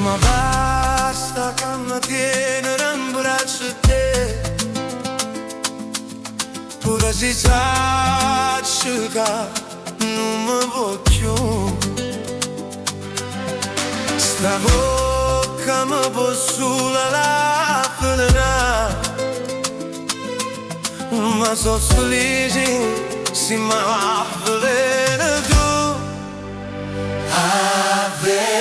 Ma basta che mi tieni in braccio te. Pure si saccio che non mi può più. Sta bocca mi può solo avvelenà. Ma sono felice se mi avvelena tu. Avvelenami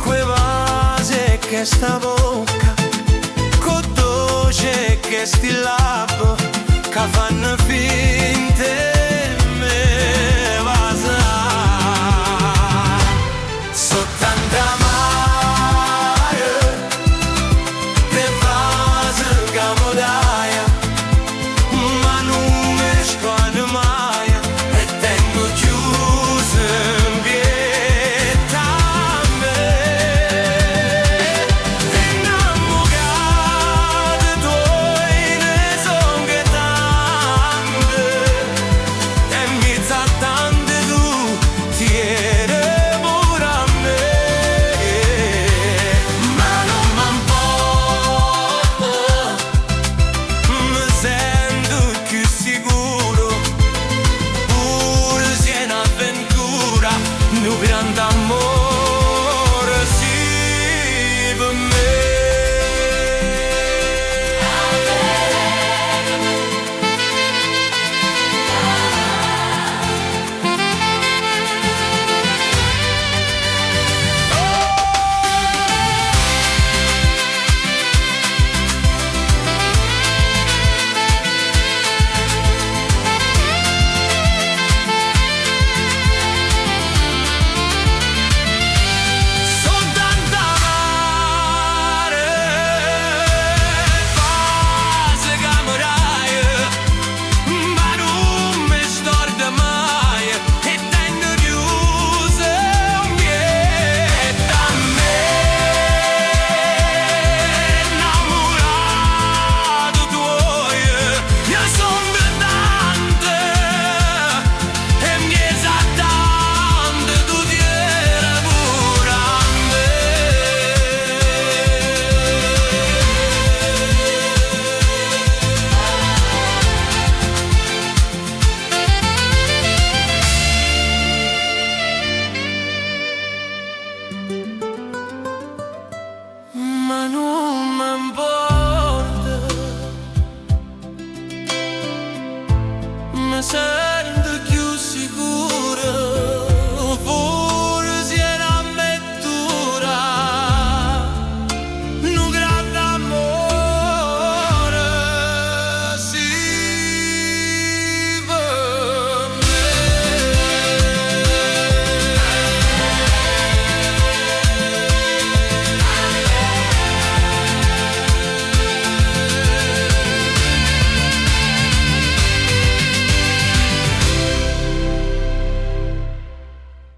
Cu 'e vase 'e chesta vocca, Cu 'o doce 'e chesti labbra Ca fanno finta 'e me vasà. So' tanto amare 'E vase ca me daje, Ma nun me scordo maje E tengo chiuse 'mpietto a me. E 'nnammurate tuoje ne songhe tante E 'mmiez'a tante tu tiene pure a me. Ma nun me 'mporta, Mi sento più sicuro, pure se è un'avventura, un grande amore.